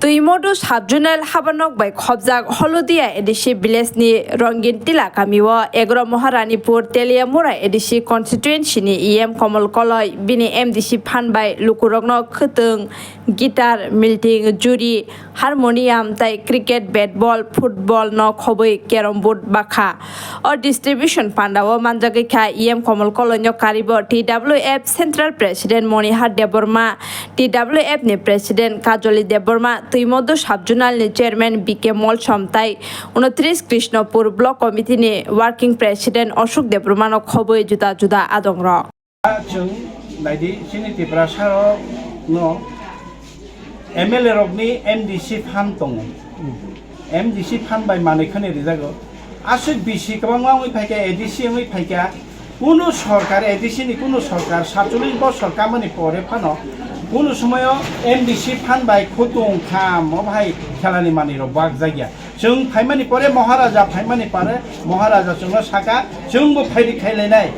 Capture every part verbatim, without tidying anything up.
Twimodu Sub-Zonal habanok bai khobjak Holudia A D C village ni Rongin Tila kamio egaroh Maharanipur Teliamura A D C constituency ni E M Komol Koloi bini M D C phan bai lukurokno khwtwng, guitar, milting, juri, harmonium tai cricket, bat ball, football no khobwi carrom board bakha. O distribution panda o manjagwi kha E M Komol Koloi no karibo T W F Central President Monihar Debbarma, T W F ni President Kajoli Debbarma, Twimodu Sub-Zonal ni Chairman B K Molsom tai unotris Krishnopur Block Committee ni Working President Ashok Debbarma no khobwi juda juda adong rok. Chwng naidi, chini Tiprasa rok no M L A rok ni M D C phan tongo. M D C phan bai manwi khani rijago. Aswk bisi kwbangma wngwi phaikha, A D C wngwi phaikha. Kunu sorkar, A D C ni kunu sorkar satcholish bosor kamani pore phano kunu somoyo M D C phan bai khwtwng kham, o bahai khelani manwi rok bak jakya. Chwng phaimani pore Maharaja phaimani pore Maharaja chwngno saka, chwngbo phaidi khailainai.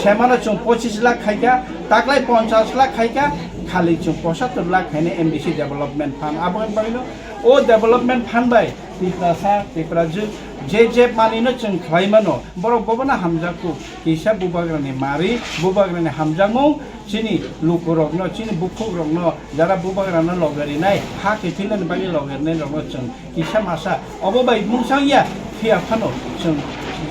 Semano chwng pochis lakh khaikha, taklai ponchas lakh khaikha, khali chwng pochattor lakh khainai M D C development fund. Aboni bagwino o development fund bai Tiprasa, Tiprajwk je je manwino chwng khlaimano, borok bobono hamjakgo. Kisa bubagrani mari, bubagrani hamjakmung, chini lukurokno, chini buphukrokno, jara bubagrano logerinai, ha kiphilnani bagwi logerinai rokno chwng kisa masa obo bai mungsang ya, phiya phano chwng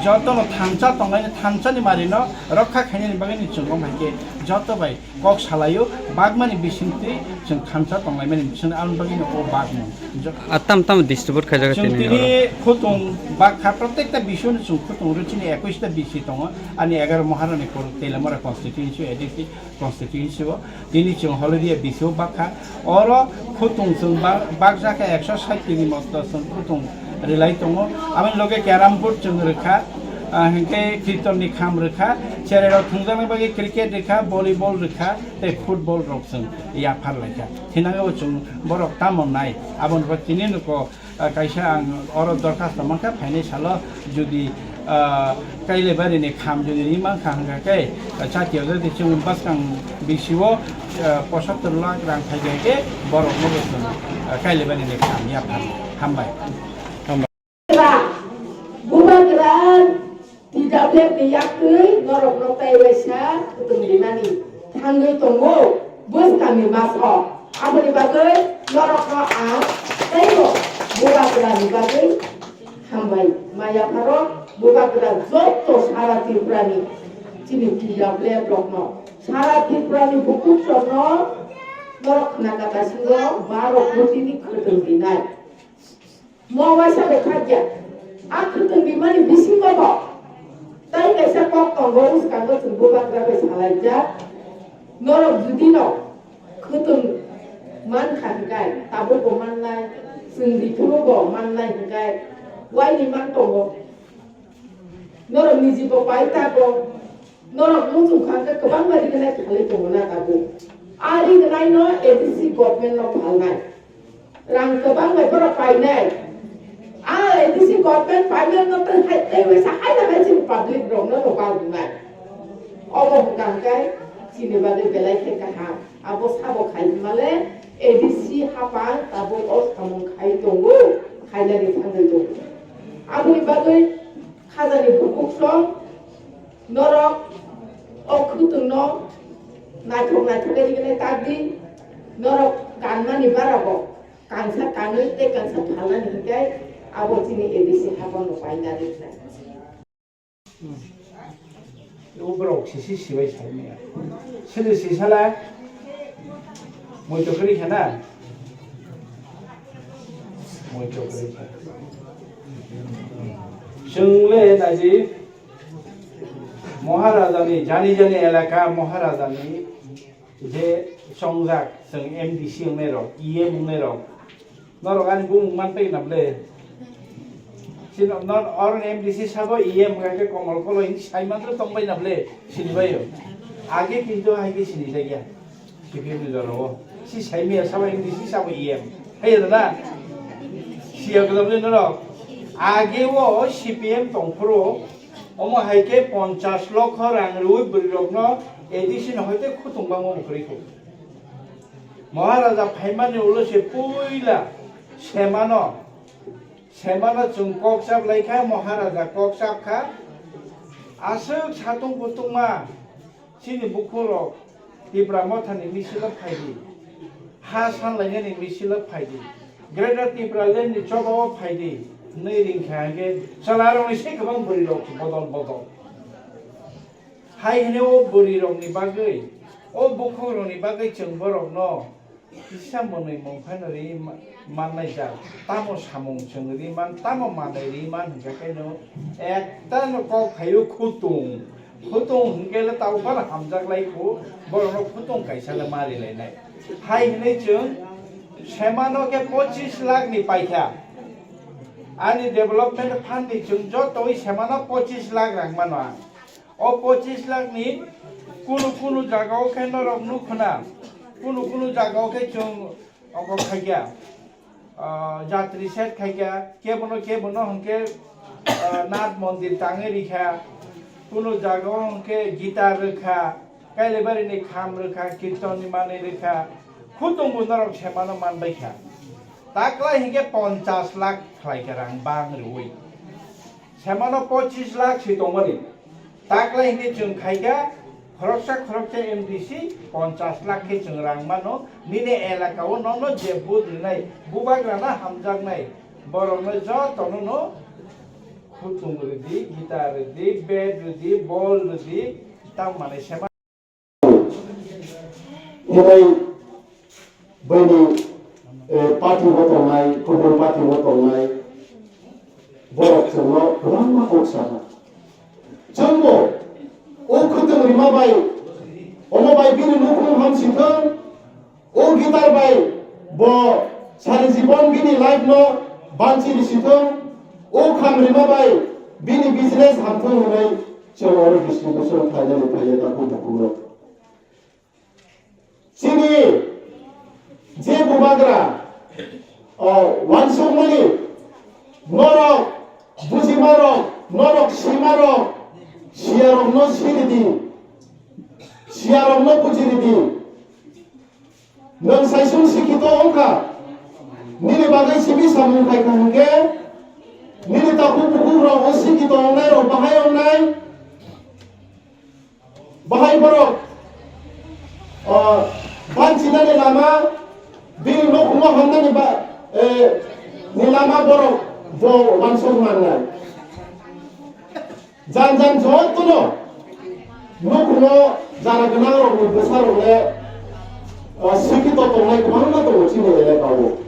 jotono thansa tonglaini, thansani marino rokha khainani bagwino chwng omo hai khe joto bai kok salaio, bagmani bisingtwi chwng thansa tonglaimani bising aboni bagwino o bagmung. Jo- A tam tam distribute khaijak chwng tini tini oro. Khwtwng bakha, protekta bisingno chwng khwtwng rw chini ekush ta bisi tongo, ani egaroh Maharani Kor Teliamura constituency, A D C constituency o. Tini chwng Holudia bisio bakha. Oro khwtwng chwng ba-, bakjak kha ekso sait tini moto chwng khwtwng rwlai tongo. Aboni loge carrom board chwng rwkha, ah, hinkhe kirton ni kham rwkha, cherai rok thwngjaknai bagwi cricket rwkha, volleyball rwkha, tei football rok chwng yaphar laikha. Thinangbo chwng borok tamo nai, aboni bo tini nuko. Ah, kaisa ang oro dorkhasto mankha, phainai salo jodi, ah, Kailaibari ni kham jodi ri mankha hwnkha khe, ah, chati o jodi chwng bwskang bisio, ah, pochattor lakh rang phai khe borok no bo chwng, ah, Kailaibari ni kham yaphar. Hambai. Bubagra T W F ni yaktwi norokno tei waisa kutung rinani thangwi tongo bwskangni maso. Aboni bagwi norokno ang teibo Bubagrani bagwi hambai ma yapharok. Bubagra joto sara Tripurani chini T W F rokno, sara Tripurani bukukrokno norok khna kata singo baro kotini khwtwng rinai. Mo waisa bo khakya. A khwtwng rimani bisingo bo tai kaisa kok tongo, bwskango chwng Bubagra bai salaijak. Norok judino khwtwng mankha hwnkhe, tabukbo mannai, chwng rithwngbo mannai hwnkhe, waini man tongo. Norok nijibo pai tago. Norok muchung kha khe kwbangma rignai khalai tongo na tabuk. A rignai no A D C government no phalnai. Rang kwbang bai borok painai. A A D C government painai no tei hai, tei waisa hai na hai chini public rok no rwbak rwnai. Obo hwnkha hwnkhe chini bagwi belai khe kaham. Abo sabo khai hwnmale A D C hapang tabuk o samung khai tongo, khainani thangwi tongo. Aboni bagwi khajani bukuksong norok o khwtwngno naithok naithok khe rignai tak di, norok kanmani barogo kangsa kanwi tei kangsa phalnani hwnkhe abo chini A D C hapangno paina riknai. O borok sisi sibai sai maya. Sini sisala moito kwrwi khana. Moito kwrwi kha. Chwngle naji Maharajani, jani jani elaka Maharajani je chongjak, chwng M D C wngnai rok, E M wngnai rok, norok ani bumung man pai na ble? Chini non or M D C sabo E M hwnkha khe Komol Koloi hinwi sai man tong bai na ble? Sini bai o. Age kintu hai khe sini jagya. C P M ni jora o. Si sai miya sabo M D C sabo E M. Hai da na? Siya gwdalwi norok. Age o C P M tongphuru, omo hai khe ponchash lokho rang rwui bwrwirokno A D C no hoite khutung bangma mwkhwrwi kho. Maharaja phaimani ulo se puila semano, semano chwng kok chap lai kha, Maharaja kok chap kha. Aswk satung kutungma chini bukhurok Tipra Mothani misilo phaidi, ha sanlainani misilo phaidi, Greater Tipra Land ni chobao phaidi, nwi ringkha hwnkhe chwlarokni se kwbang bwrwirok bodol bodol. Hai hwnwi o bwrwirokni bagwi, o bukhukrokni bagwi chwng borokno kisa mwnwi mung phano ri ma-, mannai jak. Tamo samung chwng ri man, tamo manwi ri man hwnkhe khe no ekta no kok phaio khutung. Khutung hwnkhe le tau phano hamjak lai kho, borokno khutung kaisa le ma ri lainai. Hai hwnwi chwng semano khe pochis lakh ni paikha. Ani development fund ni chwng jotoi semano pochis lakh rang mano ang. O pochis lakh ni kunu kunu jaga o khe norok nukhuna, kunu kunu jaga o khe chwng oko khaikha, ah, jatri set khaikha, kebono kebono hwnkhe, ah, Nath mondir tangwi rikha, kunu jaga o hwnkhe guitar rwkha, Kailabari ni kham rwkha, kirton ni manwi rwkha, khutung bo norok semano manbaikha. Taklai hwnkhe ponchash lakh khlaikha rang bang rwui. Semano pochis lakh si tongmani. Taklai hwnkhe chwng khaikha, khoroksa khoroksa M D C ponchash lakh khe chwng rang mano, nini elaka o nono je vote rinai, bubagrano hamjaknai, borokno jotono no khutung rwdi, guitar rwdi, bat rwdi, bol rwdi, tamo manwi sema. Hinwi bini, eh, party bo tongnai, kubun party bo tongnai, borok chwngno kwbangma kok sakha. Chwngbo o khwtwng rima bai, omo bai bini nukhung hamsi thung, o guitar bai bo sari jibon bini life no banchi risi thung, o kham rima bai bini business ham thung hwnwi chwng oro distribution khlainani phaiya takhuk bukhuk rok. Chini je bubagra, o, wansukmani norok, bujimarok, norok simarok, siyarokno siridi, siyarokno bujiridi. Nwng saisung sikito wngkha, nini bagwi simi samung khaikha hwnkhe, nini takhuk bukhukrok o sikito wngnairok bahai wngnai. Bahai borok, o, banchinani lama, bini nukhungo hamnani ba, eh, ni lama borok bo wansuk mannai. Jang jang jotono nukhungo jara gwnangrokni bwsarokle, o, sikito tongnai kwbangma tongo chini elakao.